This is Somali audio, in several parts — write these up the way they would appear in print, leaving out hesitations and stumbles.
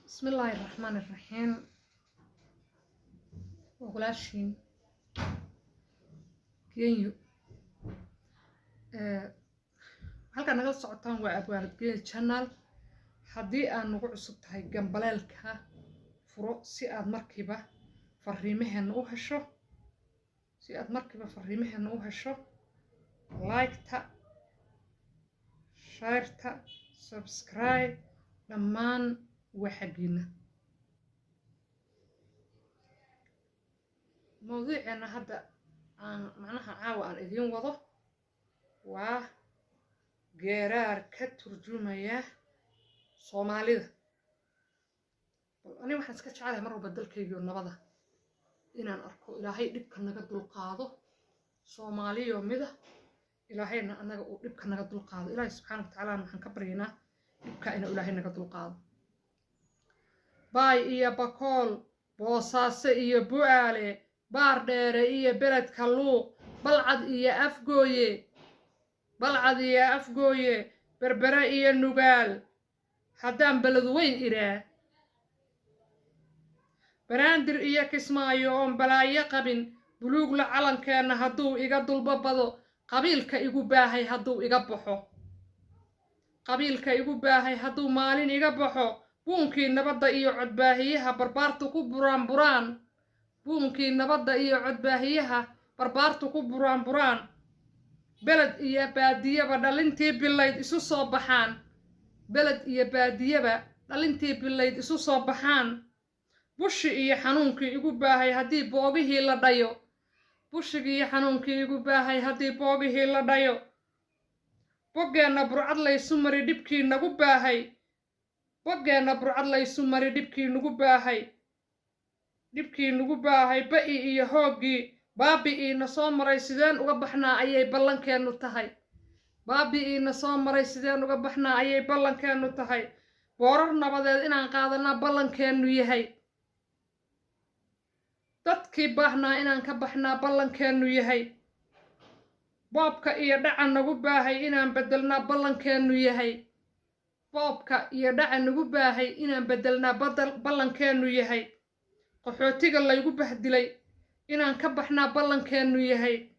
Bismillaahi raxmaani raxiim. Waa walaashiin Genyo. Halkaad nagala socotaan waa Abwaanad Genyo Channel. Haddii aad nagu cusub tahay, gambaleelka furo si aad markiiba fariimaheena u hesho, si aad markiiba fariimaheena u hesho. Like-ta, share-ta, subscribe dhammaan waa xaggiina. Mawduuceena hadda aan macnaha caawa aan idiin wado waa geeraar ka turjumaya Soomaalida. Bal ani waxaan iska jecelahay mar walba dalkaygiio nabada inaan arko, Ilaahay dhibka naga dulqaado, Soomaaliyo mida Ilaahayna annaga uu dhibka naga dulqaado. Ilaahay subxaana watacaala waxaan ka baryaynaa dhibka inuu Ilaahay naga dulqaado. Baay iyo Bakool, Boosaaso iyo Bu'aale, Baar Dheere iyo beledka Luuq, Balcad iyo Afgooye, Balcad iyo Afgooye, Berbere iyo Nugaal, haddaan Beledweyn idhaa, Banaandir iyo Kismaayo oon balaayo qabin, buluugla calankeenna hadduu iga dulbabado, qabiilka igu baahay hadduu iga baxo, qabiilka igu baahay hadduu maalin iga baxo, buunkii nabadda iyo codbaahiyaha barbaartu ku buraanburaan, buunkii nabadda iyo codbaahiyaha barbaartu ku buraanburaan, beled iyo baadiyaba dhalintii bilayd isu soo baxaan, beled iyo baadiyaba dhalintii bilayd isu soo baxaan, bushi iyo xanuunkii igu baahay haddii boogihii la dhayo, bushigii iyo xanuunkii igu baahay haddii boogihii la dhayo, boggeenna burcad laysu mari dhibkii nagu baahay, boggeenna burcad laysu mari dhibkii nagu baahay, dhibkii nagu baahay, ba'i iyo hooggii baabi'iina soo maray sideen uga baxnaa ayay ballankeennu tahay, baabi'iina soo maray sideen uga baxnaa ayay ballankeennu tahay, boorar nabadeed inaan qaadanaa ballankeennu yahay, dadkii baahnaa inaan ka baxnaa ballankeennu yahay, boobka iyo dhaca nagu baahay inaan beddelnaa ballankeennu yahay, boobka iyo dhaca nagu baahay inaan beddelnaa ballankeennu yahay, qaxootiga laygu bahdilay inaan ka baxnaa ballankeennu yahay,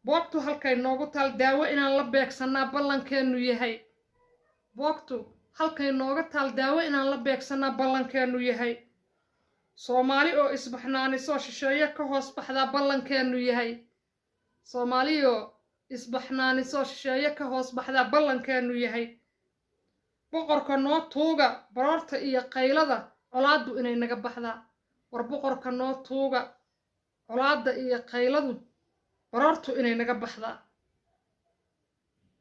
boogtu halkay noogu taal daawo inaan la beegsannaa ballankeennu yahay, boogtu halkay nooga taal daawo inaan la beegsannaa ballankeennu yahay, Soomaali oo isbaxnaanisoo shisheeye ka hoos baxdaa ballankeennu yahay, Soomaalioo isbaxnaanisoo shisheeye ka hoos baxdaa ballankeennu yahay, boqorka noo tuuga baroorta iyo qaylada colaaddu inay naga baxdaa, war boqorka noo tuuga colaadda iyo qayladu baroortu inay naga baxdaa.